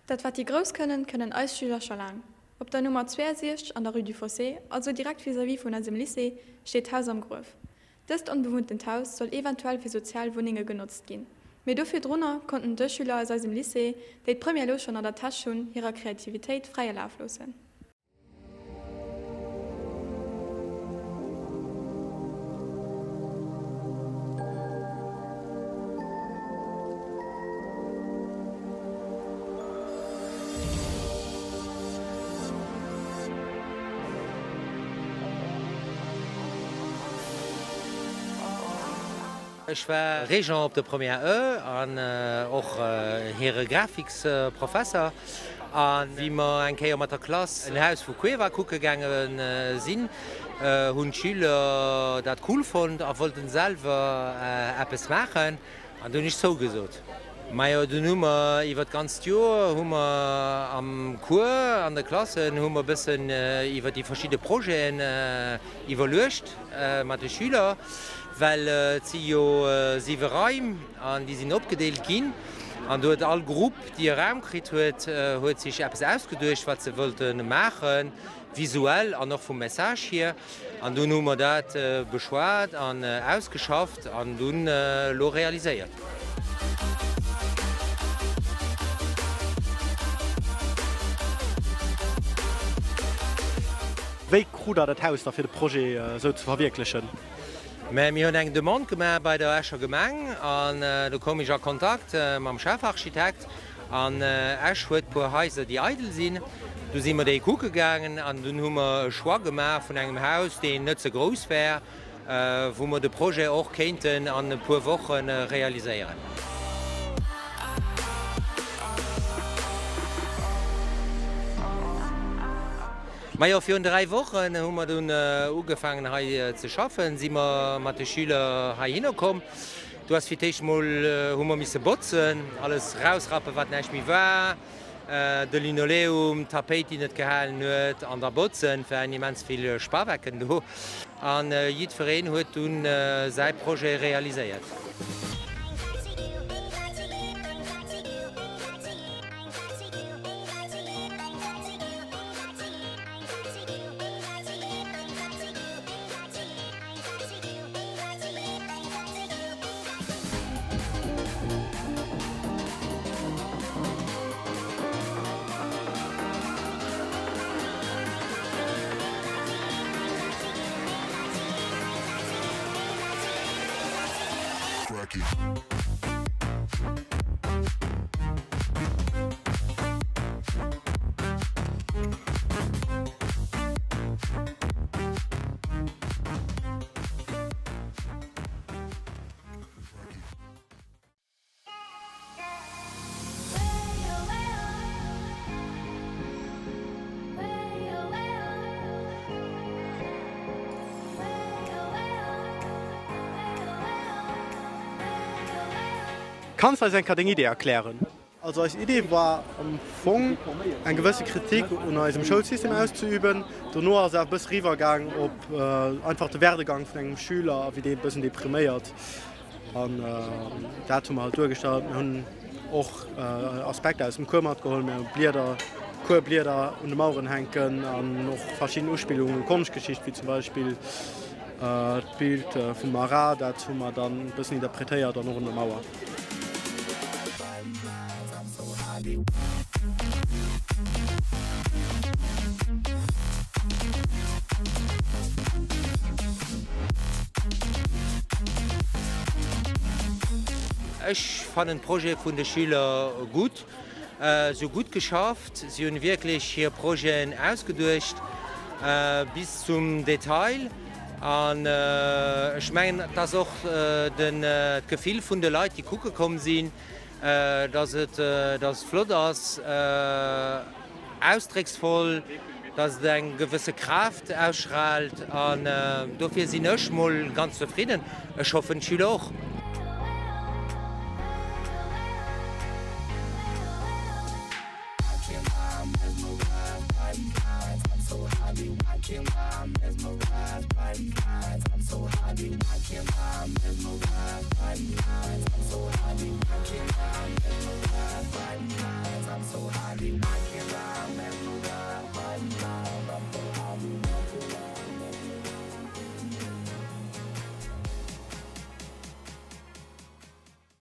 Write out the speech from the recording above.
Dat wat déi Grouss kënnen, kënnen eis Schüler scho laang. Op der Nummer 62 an der Rue du Fossé, also direkt vis-à-vis vun eisem Lycée, steet d'Haus am Gruef. Dëst onbewunntent Haus soll eventuell fir sozial Wunnenge genotzt ginn. Mee do virdrunner konnten dës Schüler aus eisem Lycée, déi d'Première elo schonn an der Täsch hunn, hirer Kreativitéit fräie Laf loossen. Ech war Régent op der Première E an och hire Graphiksprofesser. A wéi mer eng Kéier mat der Klass en Haus vu Cueva kucke gaange sinn, hunn d'Schüler dat cool fonnt a wollten selwer eppes maachen. An do hunn ech zougesot. Majo, dunn hu mer iwwer d'ganzt Joer hu mer am Cours, an de Klassen, hu mer e bëssen iwwer déi verschidde Projeten iwwerluecht mat de Schüler, well et si jo siwe Raim an déi sinn opgedeelt ginn. An do huet all Grupp, déi e Raum kritt huet, huet sech eppes ausgeduecht, wat se wollte maachen, visuell an och vum Message hier. An dunn hu mer dat beschwat an ausgeschafft an dunn elo realiséiert. Wéi krut Der dat Haus da fir de Projet esou ze verwierklechen? Mä mir hunn eng Demande gemaach bei der Escher Gemeng an do koum ech a Kontakt mam Chefarchitekt. An Esch huet puer Haiser déi eidel sinn. Du si mer déi kucke gaangen an dunn hu mer e Choix gemaach vun engem Haus, deen net ze grouss wär, wou mer de Projet och kéinten an e puer Woche realiséieren. Majo, virun 3 Wochen hu mer dunn ugefaangen hei ze schaffen, si mer mat de Schüler heihinner komm. Do ass fir d'éischt mol hu mer misse botzen, alles rausrappen, wat näischt méi war, de Linoleum, d'Tapéit, déi net gehalen huet, an da botzen. Et waren immens vill Spawecken do an jiddwereen huet dunn säi Projet realiséiert. Kanns eis eng Kéier deng Idee erklären? Also eis Idee war am Fong eng gewësse Kritik un eisem Schoulsystem auszeüben. Dono ass se awer e bësse riwwer gaang op einfach de Werdegang vun engem Schüler a wéi dee e bëssen depriméiert. An dat hu mer halt duergestallt. Mir hunn och Aspekter aus dem Cours matgeholl. Mir hu Blieder, Cours-Blieder un de Maueren hänken an och verschidden Uspillungen u Konschtgeschicht, wéi zum Beispill d'Bild vum Marat. Dat hu mer dann e bëssen interpretéiert an och un der Mauer. Ech fannen d'Projete vun de Schüler gutt. Si hu gutt geschafft, si hunn wierklech hir Projeten ausgeduecht bis zum Detail. An ech mengen, et ass och d'Gefill vun de Leit, déi kucke komm sinn, dass et dass et flott ass, ausdrécksvoll, dass et eng gewësse Kraaft ausstraalt. An dofir sinn ech mol ganz zefridden. Ech hoffen, d'Schüler och. Bye.